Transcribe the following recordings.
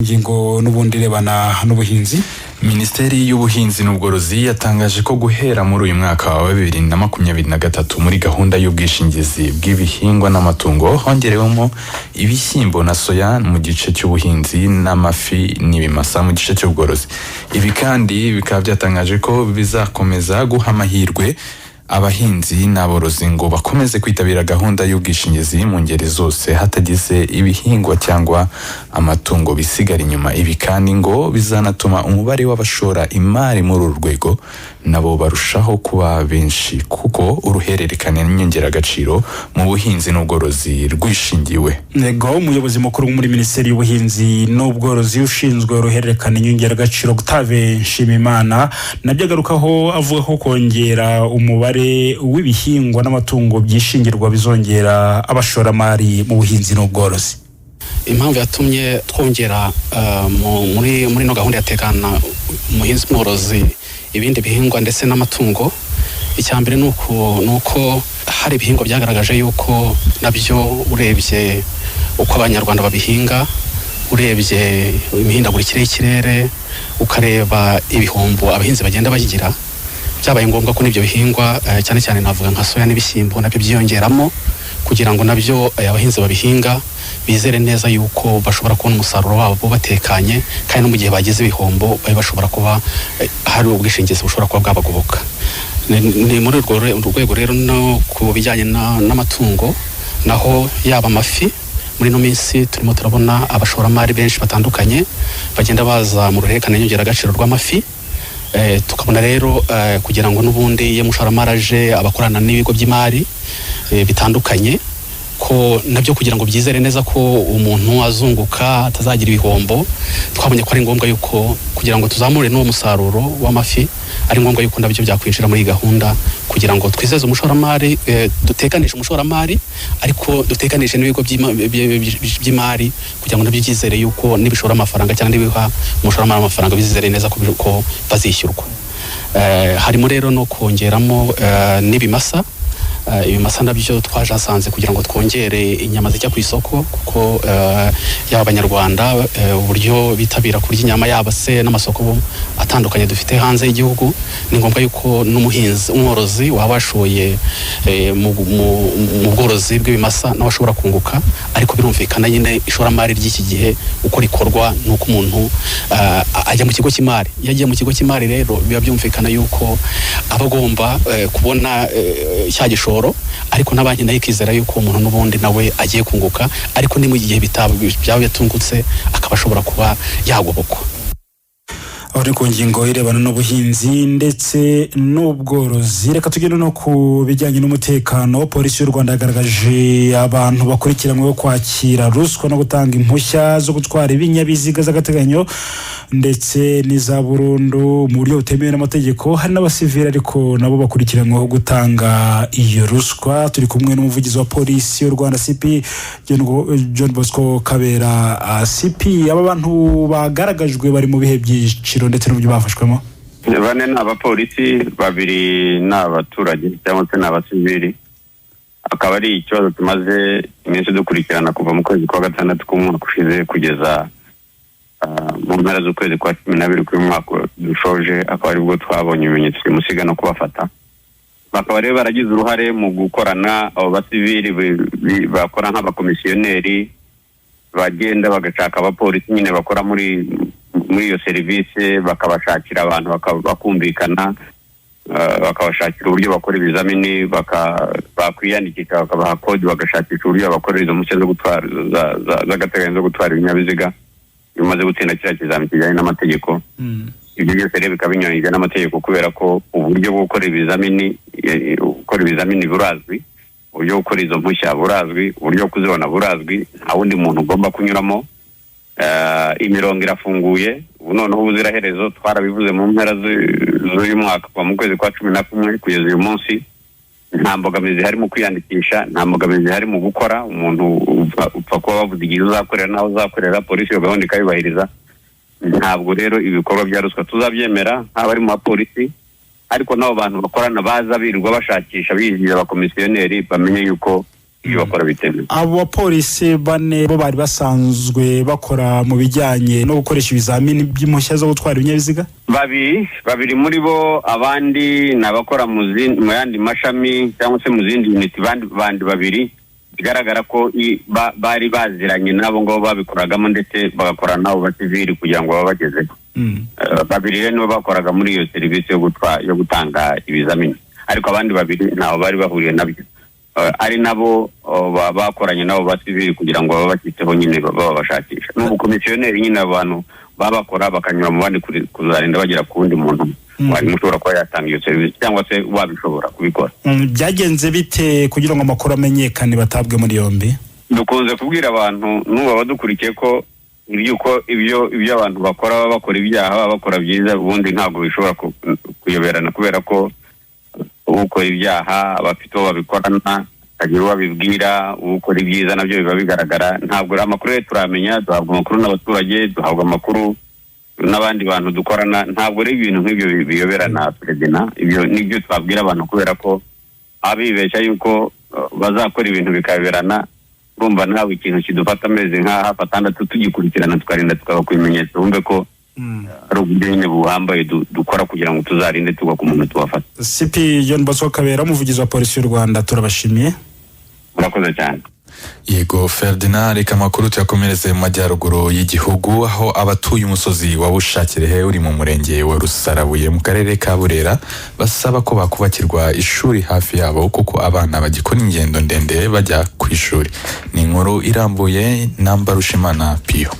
Ingingo n'ubundi irebana n'ubuhinzi. Minisiteri y'Ubuhinzi n'Ubworozi yatangaje ko guhera muri uyu mwaka wa 2023, muri gahunda y'ubwishingizi bw'ibihingwa n'amatungo hongerewemo ibishyimbo na soya mu gice cy'ubuhinzi, n'amafi n'ibimasa mu gice cy'ubworozi. Ibi kandi bikaba byatangaje ko bizakomeza guha amahirwe abahinzi n'aborozi ngo bakomeze kwitabira gahunda y'ubwishingizi mu ngeri zose, hatagize ibihingwa cyangwa amatungo bisigara inyuma. Ibi kandi ngo bizanatuma umubare w'abashora imari muri uru rwego nabo barushaho kuba benshi, kuko uruhererekane n'inyongeragaciro mu buhinzi n'ubworozi rwishingiwe. Yego, umuyobozi mukuru muri Minisiteri y'Ubuhinzi n'Ubworozi ushinzwe uruhererekane nyongeragaciro, Gustave Nshimimana, nabyo agarukaho avuga ko kongera umubare w'ibihingwa n'amatungo byishingirwa bizongera abashoramari mu buhinzi n'ubworozi. Impamvu yatumye twongera muri ino gahunda ya Tekana Umuhinzi Mworozi ibindi bihingwa ndetse n'amatungo, icya mbere ni uko hari ibihingwa byagaragaje yuko nabyo, urebye uko Abanyarwanda babihinga, urebye imihindagurikire y'ikirere, ukareba ibihombo abahinzi bagenda bagira, byabaye ngombwa ko n'ibyo bihingwa, cyane cyane navuga nka soya n'ibishyimbo, nabyo byiyongeramo kugira ngo nabyo abahinzi babihinga bizere neza yuko bashobora kubona umusaruro wabo batekanye, kandi no mu gihe bagize ibihombo babe bashobora kuba hari ubwishingizi bushobora kuba bwabagoboka. Ni muri urwo rwego rero no ku bijyanye n'amatungo naho, yaba amafi, muri ino minsi turimo turabona abashoramari benshi batandukanye bagenda baza mu ruhererekane nyongeragaciro rw'amafi. Tukabona rero kugira ngo n'ubundi iyo umushoramari aje abakorana n'ibigo by'imari bitandukanye, ko nabyo kugira ngo byizere neza ko umuntu azunguka atazagira ibihombo, twabonye ko ari ngombwa yuko kugira ngo tuzamure n'uwo musaruro w'amafi, ari ngombwa yuko nabyo byakwinjira muri iyi gahunda, kugira ngo twizeze umushoramari, dutekanishe umushoramari, ariko dutekanishe n'ibigo by'imari, kugira ngo nabyo byizere yuko nibishora amafaranga cyangwa nibiha umushoramari amafaranga, bizere neza ko bazishyurwa. Harimo rero no kongeramo n'ibimasa. Ibimasa nabyo twajasanze kugira ngo twongere inyama zijya ku isoko, kuko yaba Abanyarwanda uburyo bitabira kurya inyama, yaba se n'amasoko atandukanye dufite hanze y'igihugu, ni ngombwa yuko n'umuhinzi umworozi waba washoye mu bworozi bw'ibimasa nawe ashobora kunguka. Ariko birumvikana nyine, ishoramari ry'iki gihe uko rikorwa ni uko umuntu ajya mu kigo cy'imari. Iyo agiye mu kigo cy'imari rero, biba byumvikana yuko aba agomba kubona cya gishoro, ariko na banki nayo ikizera yuko umuntu n'ubundi nawe agiye kunguka, ariko ni mu gihe byaba bitungutse akaba ashobora kuba yagobokwa. Aho ni ku ngingo irebana n'ubuhinzi ndetse n'ubworozi. Reka tugende no ku bijyanye n'umutekano. Polisi y'u Rwanda yagaragaje abantu bakurikiranyweho kwakira ruswa no gutanga impushya zo gutwara ibinyabiziga z'agateganyo ndetse n'iza burundu mu buryo butemewe n'amategeko. Hari n'abasivili ariko nabo bakurikiranyweho gutanga iyo ruswa. Turi kumwe n'umuvugizi wa Polisi y'u Rwanda, CP John Bosco Kabera. CP, aba bantu bagaragajwe bari mu bihe byiciro ndetse n'uburyo bafashwemo? Bane ni abapolisi, babiri ni abaturage cyangwa se ni abasivili. Akaba ari ikibazo tumaze iminsi dukurikirana kuva mu kwezi kwa gatandatu k'umwaka ushize kugeza mu mpera z'ukwezi kwa 12 k'uyu mwaka dushoje, akaba aribwo twabonye ibimenyetso bimusiga no kubafata. Bakaba rero baragize uruhare mu gukorana abo basivili bakora nk'abakomisiyoneri, bagenda bagashaka abapolisi nyine bakora muri iyo serivisi, bakabashakira abantu, bakumvikana, bakabashakira uburyo bakora ibizamini, bakwiyandikisha bakabaha kode, bagashakisha uburyo babakorera izo mpushya zo gutwara z'agateganyo zo gutwara ibinyabiziga iyo umaze gutsinda kiriya kizami kijyanye n'amategeko. Ibyo byose rero bikaba binyuranyije n'amategeko, kubera ko uburyo bwo gukora ibizamini, gukora ibizamini burazwi, uburyo bwo gukora izo mpushya burazwi, uburyo bwo kuzibona burazwi, nta wundi muntu ugomba kunyuramo. Imirongo irafunguye ubu noneho ubuziraherezo. Twarabivuze mu mpera z'uyu mwaka, kuva mu kwezi kwa 11 kugeza uyu munsi, nta mbogamizi ihari mu kwiyandikisha, nta mbogamizi ihari mu gukora. Umuntu upfa kuba wavuze igihe uzakorera n'aho uzakorera, polisi iyo gahunda ikayubahiriza. Ntabwo rero ibikorwa bya ruswa tuzabyemera, haba ari mu bapolisi, ariko n'abo bantu bakorana baza birirwa bashakisha biyigira abakomisiyoneri, bamenye yuko Ibyo bakora bitemewe. Abo bapolisi bane bo bari basanzwe bakora mu bijyanye no gukoresha ibizamini by'impushya zo gutwara ibinyabiziga? Babiri muri bo, abandi ni abakora mu yandi mashami cyangwa se mu zindi unit. Bandi babiri bigaragara ko bari baziranye n'abo ngabo babikoragamo, ndetse bagakorana n'abo basivili kugira ngo babagezeho. Babiri rero nibo bakoraga muri iyo serivisi yo gutanga ibizamini, ariko abandi babiri ntaho bari bahuriye nabyo, ari nabo bakoranye n'abo basivili kugira ngo babe bashyitseho nyine, babashakisha. Ni ubukomisiyoneri nyine, abantu babakora bakanyura mu bandi kuzarinda bagera ku wundi muntu wari ushobora kuba yatanga iyo serivisi cyangwa se wabishobora kubikora. Byagenze bite kugira ngo amakuru amenyekane, batabwe muri yombi? Dukunze kubwira abantu n'ubu abadukurikiye ko iby'uko ibyo abantu bakora, baba bakora ibyaha, baba bakora byiza, ubundi ntabwo bishobora kuyoberana, kubera ko ukora ibyaha aba afite uwo babikorana, akagira uwo abibwira. Ukora ibyiza nabyo biba bigaragara. Ntabwo amakuru rero turamenya, duhabwa amakuru n'abaturage, duhabwa amakuru n'abandi bantu dukorana. Ntabwo rero ibintu nk'ibyo biyoberana, perezida. Ibyo nibyo twabwira abantu, kubera ko abibeshya yuko bazakora ibintu bikayoberana, urumva nawe ikintu kidufata amezi nka hafi 6 tugikurikirana, tukarinda tukaba ku bimenyetso, wumve ko ari uburyo nyine buhambaye dukora kugira ngo tuzarinde tugwa ku muntu tubafata. CP John Bosco Kabera, umuvugizi wa Polisi y'u Rwanda, turabashimiye. Murakoze cyane. Yego Ferdinand, reka amakuru tuyakomereze mu majyaruguru y'igihugu, aho abatuye umusozi wa Bushakirehe uri mu murenge wa Rusarabuye mu karere ka Burera basaba ko bakubakirwa ishuri hafi yabo, kuko abana bagikora ingendo ndende bajya ku ishuri. Ni inkuru irambuye na Mbarushimana Piyo.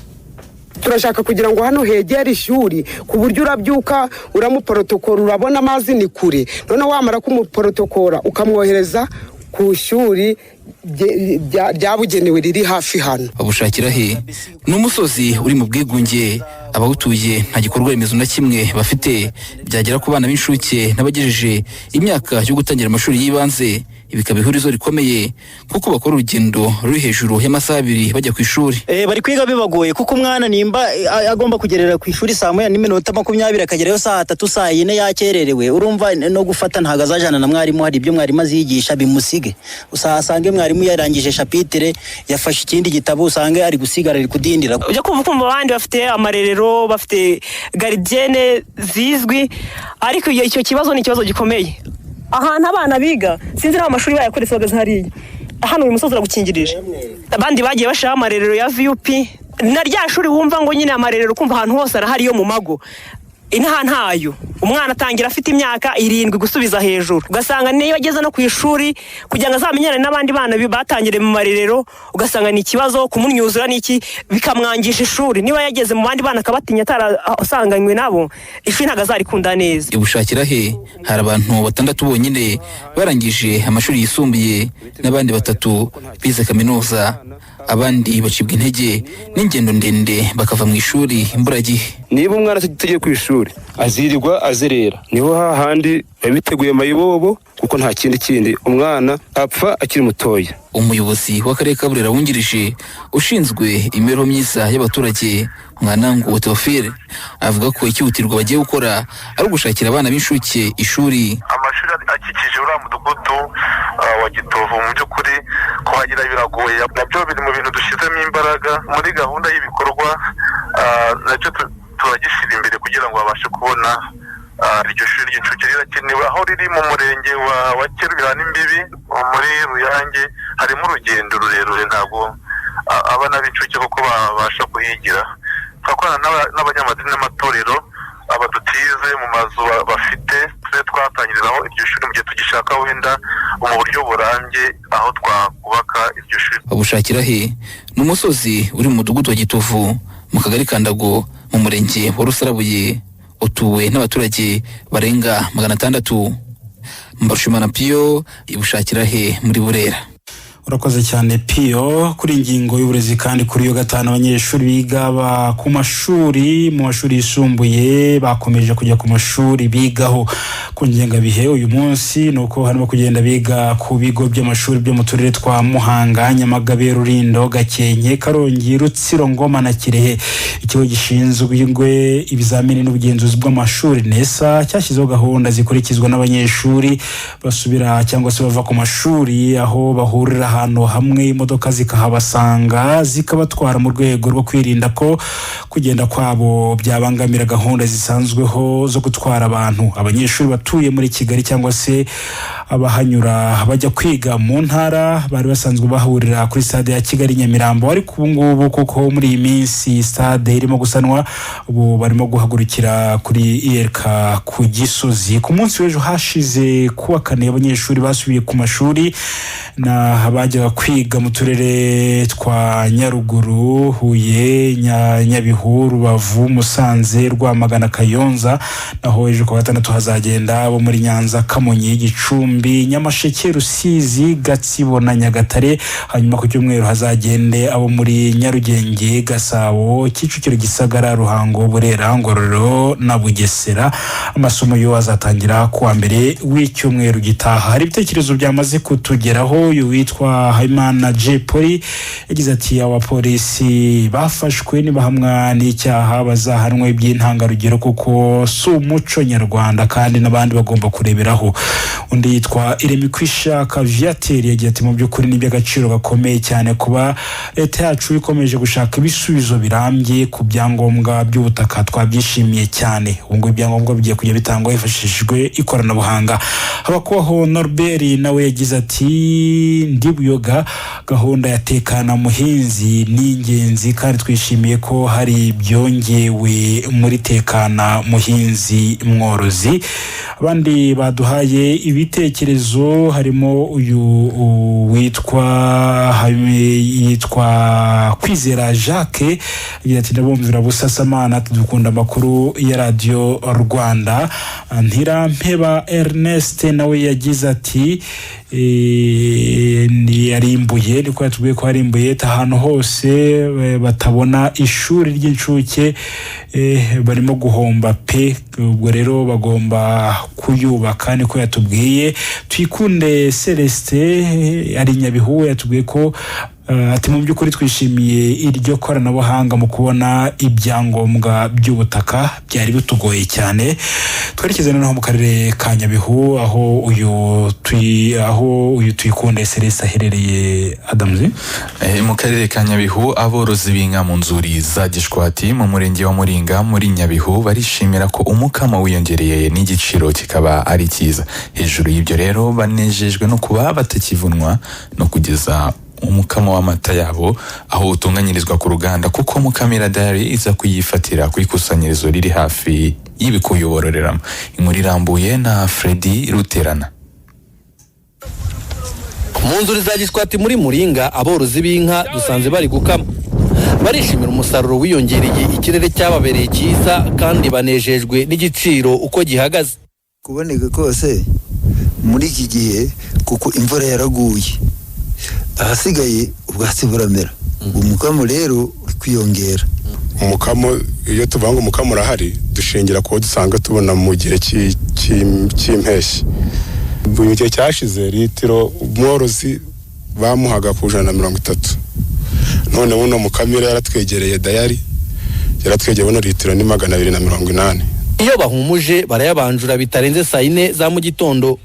Turashaka kugira ngo hano hegere ishuri, ku buryo urabyuka uramuporotokora, urabona amazi ni kure, noneho wamara kumuporotokora ukamwohereza ku ishuri ryabugenewe riri hafi hano. Babushakira he ni umusozi uri mu bwigunge, abawutuye nta gikorwa remezo na kimwe bafite byagera ku bana b'inshuke n'abagejeje imyaka yo gutangira amashuri y'ibanze. Ibi bikaba ihurizo rikomeye, kuko bakora urugendo ruri hejuru y'amasaha 2 bajya ku ishuri. Bari kwiga bibagoye, kuko umwana nimba agomba kugerera ku ishuri saa 1:20, akagerayo saa 3, saa 4 yakererewe, urumva no gufata ntabwo azajana na mwarimu. Hari ibyo mwarimu aziyigisha bimusige, usange mwarimu yarangije chapitre, yafashe ikindi gitabo, usange ari gusigara, ari kudindira. Ujya kumva ukumva abandi bafite amarerero, bafite gardienne zizwi, ariko icyo kibazo ni ikibazo gikomeye. Ahantu abana biga, sinzi n'aho amashuri bayakoretse, bageze hariya. Hano uyu musozi uragukingirije. Abandi bagiye bashyiraho amarerero ya VUP na rya shuri, wumva ngo nyine amarerero, ukumva ahantu hose arahari yo mu mago. Inaha ntayo. Umwana atangira afite imyaka 7 gusubiza hejuru, ugasanga niyo ageze no ku ishuri, kugira ngo azamenyane n'abandi bana batangiriye mu marerero, ugasanga ni ikibazo kumunyuzura n'iki, bikamwangisha ishuri. Niba yageze mu bandi bana akabatinya, atarasanganywe nabo, ishuri ntabwo azarikunda neza. Ibushakira he hari abantu batandatu bonyine barangije amashuri yisumbuye n'abandi batatu bize kaminuza. Abandi bacibwa intege n'ingendo ndende, bakava mu ishuri imburagihe. Niba umwana atagiye ku ishuri, azirirwa azerera, niho hahandi biba biteguye mayibobo, kuko nta kindi umwana apfa akiri mutoya. Umuyobozi w'akarere ka Burera wungirije ushinzwe imibereho myiza y'abaturage, Mwanangu Theophile, avuga ko ikihutirwa bagiye gukora ari ugushakira abana b'inshuke ishuri. Amashuri akikije uriya mudugudu wa Gitovu, mu by'ukuri kuhagera biragoye. Nabyo biri mu bintu dushyizemo imbaraga muri gahunda y'ibikorwa, nacyo turagishyira imbere kugira ngo babashe kubona iryo shuri ry'incuke. Rirakenewe. Aho riri mu murenge wa Cyeru n'imbibi muri Ruyange, harimo urugendo rurerure, ntabwo abana b'incuke kuko babasha kuhigira. Turakorana n'abanyamadini n'amatorero abadutize mu mazu bafite, tube twatangiriraho iryo shuri mu gihe tugishaka wenda mu buryo burambye aho twakubaka iryo shuri. Babushakira he ni umusozi uri mu mudugudu wa Gitovu mu kagari ka Ndago mu murenge wa Rusarabuye, utuwe n'abaturage barenga 600. Mbarushimana Piyo, Ibushakira he muri Burera. Urakoze cyane Piyo. Kuri ingingo y'uburezi kandi, kuri iyo gatanu abanyeshuri biga ku mashuri mu mashuri yisumbuye bakomeje kujya ku mashuri bigaho. Ku ngengabihe uyu munsi ni uko harimo kugenda biga ku bigo by'amashuri byo mu turere twa Muhanga, Nyamagabe, Rulindo, Gakenke, Karongi, Rutsiro, Ngoma na Kirehe. Ikigo gishinzwe ibizamini n'ubugenzuzi bw'amashuri NESA cyashyizeho gahunda zikurikizwa n'abanyeshuri basubira cyangwa se bava ku mashuri, aho bahurira ahantu hamwe, imodoka zikahabasanga zikabatwara, mu rwego rwo kwirinda ko kugenda kwabo byabangamira gahunda zisanzweho zo gutwara abantu. Abanyeshuri batuye muri Kigali cyangwa se abahanyura bajya kwiga mu ntara bari basanzwe bahurira kuri Stade ya Kigali Nyamirambo, ariko ubu ngubu, kuko muri iyi minsi stade irimo gusanwa, ubu barimo guhagurukira kuri ULK ku Gisozi. Ku munsi w'ejo hashize, kuwa kane, abanyeshuri basubiye ku mashuri na abajyaga kwiga mu turere twa Nyaruguru, Huye, Nyabihu, Rubavu, Musanze, Rwamagana, Kayonza. Naho ejo kuwa gatandatu hazagenda abo muri Nyanza, Kamonyi, Gicumbi, Nyamasheke, Rusizi, Gatsibo na Nyagatare. Hanyuma ku cyumweru hazagende abo muri Nyarugenge, Gasabo, Kicukiro, Gisagara, Ruhango, Burera, Ngororero na Bugesera. Amasomo yo azatangira kuwa mbere w'icyumweru gitaha. Hari ibitekerezo byamaze kutugeraho. Uyu witwa Habimana J Polly yagize ati: "Abapolisi bafashwe nibahamwa n'icyaha bazahanwe by'intangarugero, kuko si umuco nyarwanda kandi n'abandi bagomba kureberaho." Undi yitwa Iremikwishaka Viateur yagize ati: "Mu by'ukuri ni iby'agaciro gakomeye cyane kuba leta yacu ikomeje gushaka ibisubizo birambye ku byangombwa by'ubutaka. Twabyishimiye cyane. Ubu ngubu ibyangombwa bigiye kujya bitangwa hifashishijwe ikoranabuhanga." Habakubaho Norbert nawe yagize ati: "Ndi Buyoga, gahunda ya Tekana Muhinzi ni ingenzi kandi twishimiye ko hari ibyongewe muri Tekana Muhinzi Mworozi." Abandi baduhaye ibitekerezo harimo uyu witwa yitwa Kwizera Jacques, agira ati: "Ndabumvira Busasamana, dukunda amakuru ya Radiyo Rwanda." Ntirampeba Ernest nawe yagize ati yarimbuye, niko yatubwiye ko yarimbuye ahantu hose batabona ishuri ry'incuke barimo guhomba pe. Ubwo rero bagomba kuyubaka, niko yatubwiye. Twikunde Celestin ari Nyabihu, yatubwiye ko ati: "Mu by'ukuri twishimiye iryo koranabuhanga mu kubona ibyangombwa by'ubutaka, byari bitugoye cyane." Twerekeze noneho mu karere ka Nyabihu, aho uyu Twikunde Celestin aherereye, Adamuzi. Mu karere ka Nyabihu, aborozi b'inka mu nzuri za Gishwati mu murenge wa Muringa muri Nyabihu barishimira ko umukamo wiyongereye n'igiciro kikaba ari cyiza. Hejuru y'ibyo rero, banejejwe no kuba batakivunwa no kugeza umukamo w'amata yabo aho utunganyirizwa ku ruganda, kuko Mukamira Dairy iza kuyifatira ku ikusanyirizo riri hafi y'ibikuyobororeramo. Inkuru irambuye na Freddy Ruterana. Mu nzuri za Gishwati muri Muringa, aborozi b'inka dusanze bari gukama. Barishimira umusaruro wiyongereye, ikirere cyababereye cyiza, kandi banejejwe n'igiciro uko gihagaze. Kuboneka kose muri iki gihe, kuko imvura yaraguye, ahasigaye ubwatsi buramera, umukamo rero uri kwiyongera. Umukamo, iyo tuvuga ngo umukamo urahari, dushingira kuwo dusanzwe tubona mu gihe cy'impeshyi. Mu gihe cyashize, litiro umworozi bamuhaga ku 130, none buno Mukamira yaratwegereye, dairy yaratwegereye, buno litiro ni 280. Iyo bahumuje barayabanjura bitarenze saa 4 za mu gitondo,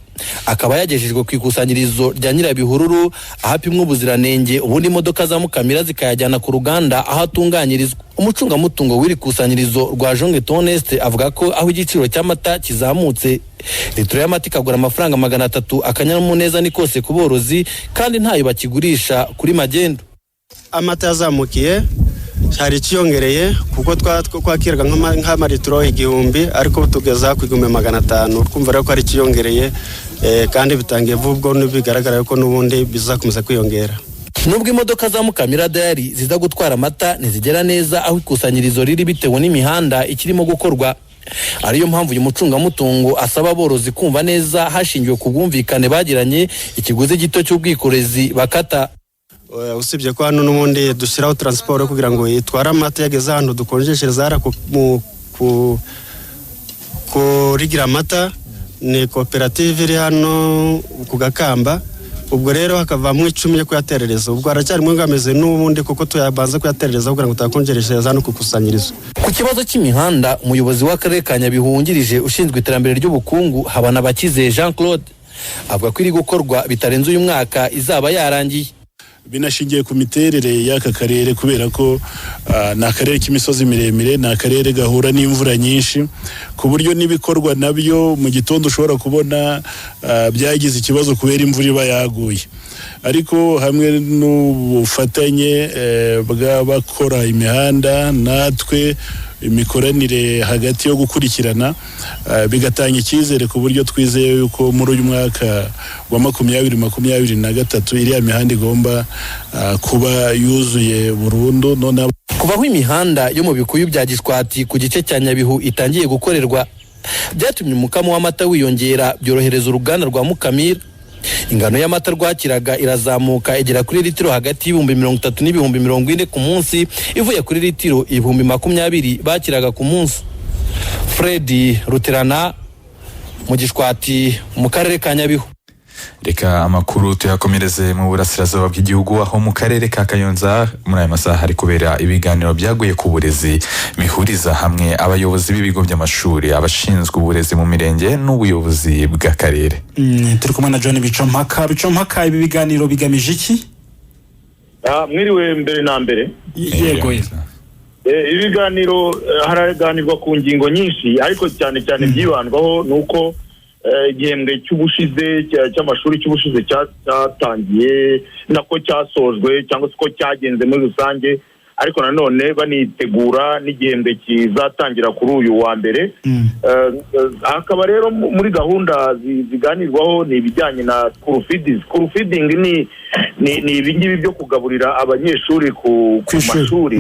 akaba yagejejwe ku ikusanyirizo rya Nyirabihururu ahapimwa ubuziranenge, ubundi imodoka za Mukamira zikayajyana ku ruganda aho atunganyirizwa. Umucungamutungo w'iri kusanyirizo rwa Jonge Toneste avuga ko aho igiciro cy'amata kizamutse, litiro y'amata ikagura amafaranga 300, akanyamuneza ni kose ku borozi kandi ntayo bakigurisha kuri magendu. Amata yazamukiye, hari ikiyongereye, kuko twakiraga nk'amaritiro 1000, ariko tugeza ku 1500. Twumva rero ko hari ikiyongereye, kandi bitangiye vuba, ubwo bigaragara ko n'ubundi bizakomeza kwiyongera. Nubwo imodoka za Mukamira Dairy ziza gutwara amata, ntizigera neza aho ikusanyirizo riri bitewe n'imihanda ikirimo gukorwa, ariyo mpamvu uyu mucungamutungo asaba aborozi kumva neza, hashingiwe ku bwumvikane bagiranye, ikiguzi gito cy'ubwikorezi bakata. Usibye ko hano n'ubundi dushyiraho transport kugira ngo itware amata yageze ahantu dukonjeshereza hariya kuri Giramata, ni koperative iri hano ku Gakamba. Ubwo rero hakavamo 10 yo kuyaterereza. Ubwo haracyarimo ingameze n'ubundi, kuko tuyabanza kuyaterereza kugira ngo tuyakonjeshereza hano ku ikusanyirizo. Ku kibazo cy'imihanda, umuyobozi w'akarere ka Nyabihu wungirije ushinzwe iterambere ry'ubukungu, Habanabakize Jean Claude, avuga ko iri gukorwa, bitarenze uyu mwaka izaba yarangiye. Binashingiye ku miterere y'aka karere, kubera ko ni akarere k'imisozi miremire, ni akarere gahura n'imvura nyinshi, ku buryo n'ibikorwa nabyo mu gitondo ushobora kubona byagize ikibazo kubera imvura iba yaguye. Ariko hamwe n'ubufatanye bw'abakora imihanda natwe, imikoranire hagati yo gukurikirana, bigatanga icyizere, ku buryo twizeye yuko muri uyu mwaka wa 2023 iriya mihanda igomba kuba yuzuye burundu. Noneho Kuva aho imihanda yo mu bikuyu bya Gishwati ku gice cya Nyabihu itangiye gukorerwa, byatumye umukamo w'amata wiyongera, byorohereza uruganda rwa Mukamira. Ingano y'amata rwakiraga irazamuka, igera kuri litiro hagati y'30,000 n'40,000 ku munsi, ivuye kuri litiro 20,000 bakiraga ku munsi. Fred Ruterana, mu Gishwati, mu karere ka Nyabihu. Reka amakuru tuyakomereze mu burasirazuba bw'igihugu, aho mu karere ka Kayonza muri aya masaha hari kubera ibiganiro byaguye ku burezi, bihuriza hamwe abayobozi b'ibigo by'amashuri, abashinzwe uburezi mu mirenge n'ubuyobozi bw'akarere. Turi kumwe na John Bicampaka. Bicampaka, ibi biganiro bigamije iki? Mwiriwe mbere na mbere. Yego. Ibiganiro haraganirwa ku ngingo nyinshi, ariko cyane cyane byibandwaho ni uko igihembwe cy'ubushize cy'amashuri cy'ubushize cyatangiye, nako cyasojwe, cyangwa se ko cyagenze muri rusange, ariko nanone banitegura n'igihembwe kizatangira kuri uyu wa mbere. Hakaba rero muri gahunda ziganirwaho ni ibijyanye na school feeding. School feeding ni ibingibi byo kugaburira abanyeshuri ku mashuri.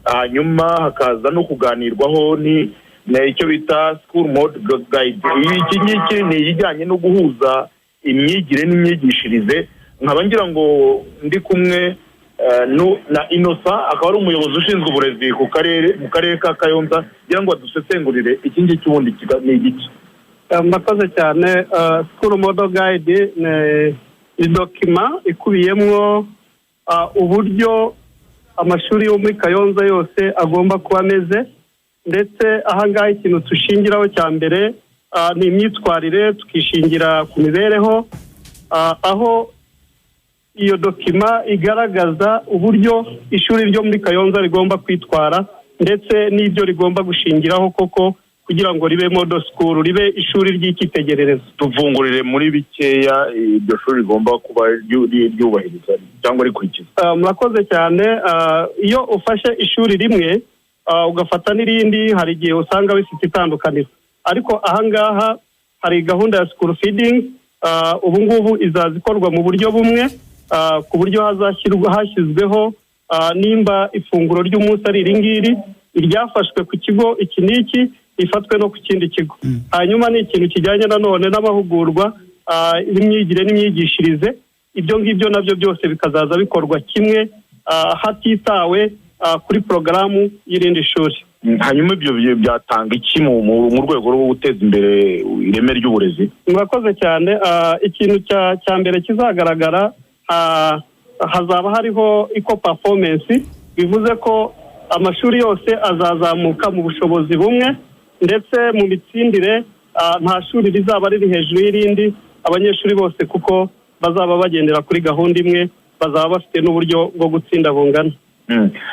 Hanyuma hakaza no kuganirwaho ni icyo bita school model guide. Iki ngiki ni ibijyanye no guhuza imyigire n'imyigishirize. Nkaba ngira ngo ndi kumwe na Innocent, akaba ari umuyobozi ushinzwe uburezi ku karere, mu karere ka Kayonza, kugira ngo adusesengurire iki ngiki ubundi ni igiki. Murakoze cyane. School model guide ni document ikubiyemo uburyo amashuri yo muri Kayonza yose agomba kuba ameze. Ndetse ahangaha ikintu dushingiraho cya mbere ni imyitwarire, tukishingira ku mibereho, aho iyo document igaragaza uburyo ishuri ryo muri Kayonza rigomba kwitwara, ndetse n'ibyo rigomba gushingiraho koko kugira ngo ribe model school, ribe ishuri ry'icyitegererezo. Tuvungurire muri bikeya iryo shuri rigomba kuba ryubahiriza cyangwa rikurikiza. Murakoze cyane. Iyo ufashe ishuri rimwe ugafata n'irindi, hari igihe usanga bifite itandukaniro. Ariko ahangaha hari gahunda ya school feeding, ubu ngubu izaza ikorwa mu buryo bumwe, ku buryo hazashyirwa hashyizweho nimba ifunguro ry'umunsi ari iri ngiri, iryafashwe ku kigo iki n'iki rifatwe no ku kindi kigo. Hanyuma ni ikintu kijyanye nanone n'amahugurwa y'imyigire n'imyigishirize. Ibyo ngibyo nabyo byose bikazaza bikorwa kimwe, hatitawe kuri porogaramu y'irindi shuri. Hanyuma ibyo byatanga iki mu rwego rwo guteza imbere ireme ry'uburezi? Murakoze cyane. Ikintu cya mbere kizagaragara, hazaba hariho equal performance, bivuze ko amashuri yose azazamuka mu bushobozi bumwe, ndetse mu mitsindire nta shuri rizaba riri hejuru y'irindi. Abanyeshuri bose, kuko bazaba bagendera kuri gahunda imwe, bazaba bafite n'uburyo bwo gutsinda bungana.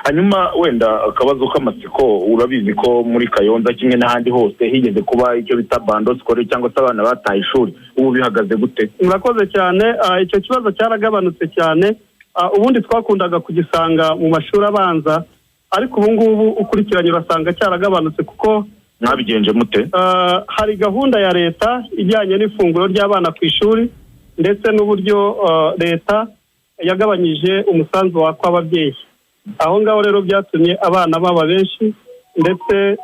Hanyuma wenda akabazo k'amatsiko: urabizi ko muri Kayonza kimwe n'ahandi hose higeze kuba icyo bita abandon scolaire, cyangwa se abana bataye ishuri. Ubu bihagaze gute? Murakoze cyane. Icyo kibazo cyaragabanutse cyane. Ubundi twakundaga kugisanga mu mashuri abanza, ariko ubu ngubu ukurikiranye urasanga cyaragabanutse kuko Mwabigenje mute? Hari gahunda ya leta ijyanye n'ifunguro ry'abana ku ishuri, ndetse n'uburyo leta yagabanyije umusanzu wakwa ababyeyi. Aho ngaho rero byatumye abana baba benshi, ndetse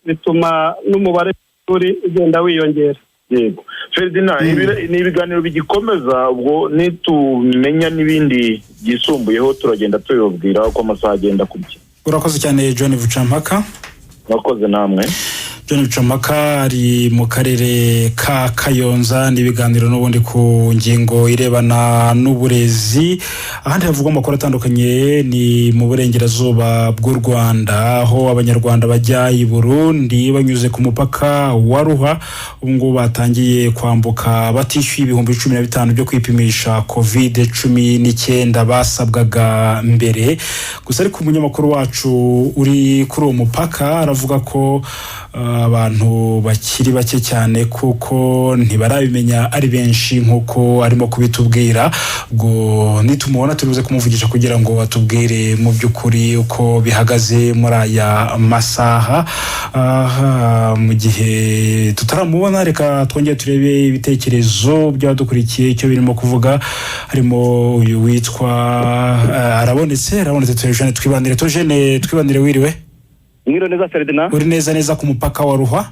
bituma n'umubare w'ishuri ugenda wiyongera. Yego, Ferdinand, ni ibiganiro bigikomeza. Ubwo nitumenya n'ibindi byisumbuyeho turagenda tubibabwira uko amasaha agenda akurikira. Urakoze cyane, John Bucampaka. Murakoze namwe. John Bicamumpaka ari mu karere ka Kayonza, n'ibiganiro n'ubundi ku ngingo irebana n'uburezi. Ahandi havugwa amakuru atandukanye ni mu burengerazuba bw'u Rwanda, aho Abanyarwanda bajya i Burundi banyuze ku mupaka wa Ruhwa ubu ngubu batangiye kwambuka batishyuye 15,000 byo kwipimisha COVID-19 basabwaga mbere. Gusa ariko umunyamakuru wacu uri kuri uwo mupaka aravuga ko abantu bakiri bake cyane, kuko ntibarabimenya ari benshi nk'uko arimo kubitubwira. Ubwo nitumubona turibuze kumuvugisha kugira ngo atubwire mu by'ukuri uko bihagaze muri aya masaha. Aha, mu gihe tutaramubona, reka twongere turebe ibitekerezo by'abadukurikiye icyo birimo kuvuga. Harimo uyu witwa arabonetse Theogene Twibanire. Theogene Twibanire, wiriwe? Mwiriwe neza, Ferdinand. Uri neza neza ku mupaka wa Ruhwa?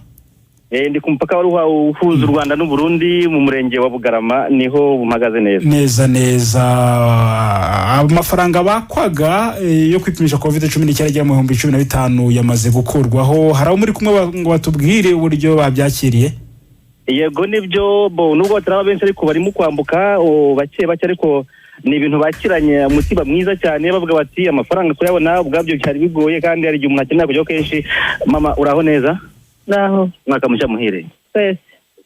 Ndi ku mupaka wa Ruhwa uhuza u Rwanda n'u Burundi, mu murenge wa Bugarama niho mpagaze neza. Neza neza. Amafaranga bakwaga yo kwipimisha COVID-19 agera mu 15,000 yamaze gukurwaho. Hari abo muri kumwe ngo batubwire uburyo babyakiriye? Yego, nibyo. Bo nubwo bataraba benshi, ariko barimo kwambuka bake bake, ariko ni ibintu bakiranye umutima mwiza cyane, bavuga bati amafaranga kuyabona ubwabyo byari bigoye, kandi hari igihe umuntu akenera kujyaho kenshi. Mama, uraho neza? Ngaho. Umwaka mushya muhire. Twese.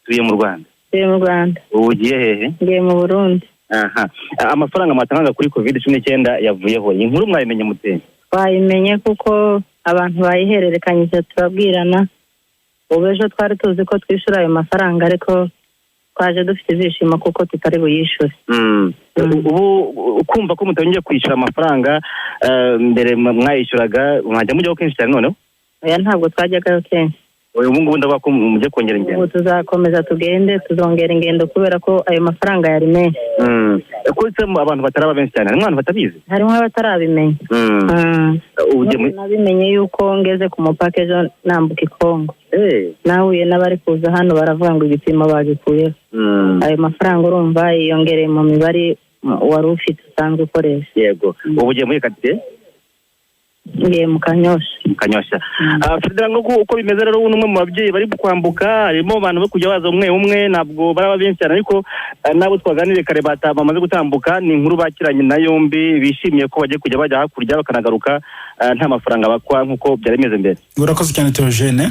Tuye mu Rwanda? Tuye mu Rwanda. Ubu ugiye hehe? Ngiye mu Burundi. Aha, amafaranga mwatangaga kuri COVID-19 yavuyeho, iyi nkuru mwayimenye mute? Twayimenye kuko abantu bayihererekanyije, turabwirana. Ubu ejo twari tuzi ko twishyura ayo mafaranga, ariko twaje dufite ibyishimo kuko tutari buyishyure. Ubu kumva ko mutongeye kwishyura amafaranga mbere mwayishyuraga, mwajya mujyaho kenshi cyane noneho? Oya, ntabwo twajyagayo kenshi. Ubu ngubu ndavuga ko mugiye kongera ingendo. Ubu tuzakomeza tugende, tuzongera ingendo kubera ko ayo mafaranga yari menshi. Ko se abantu bataraba benshi cyane, harimo abantu batabizi? Harimo abatarabimenya. Ubu ugiye muri Nabimenye yuko ngeze ku mupaka ejo nambuka i Kongo, nahuye n'abari kuza hano baravuga ngo ibipimo babikuyeho. Ayo mafaranga urumva yiyongereye mu mibare wari ufite usanzwe ukoresha. Yego, ubu ugiye muri karitsiye? Ngiye mu Kanyosha. Kanyosha. Ferdinand, nk'uko uko bimeze rero, ubu ni umwe mu babyeyi bari kwambuka. Harimo abantu bari kujya baza umwe umwe, ntabwo baraba benshi cyane, ariko n'abo twaganiriye kare bamaze gutambuka, ni inkuru bakiranye na yombi, bishimiye ko bagiye kujya bajya hakurya bakanagaruka nta mafaranga bakwa nk'uko byari bimeze mbere. Urakoze cyane, Theogene.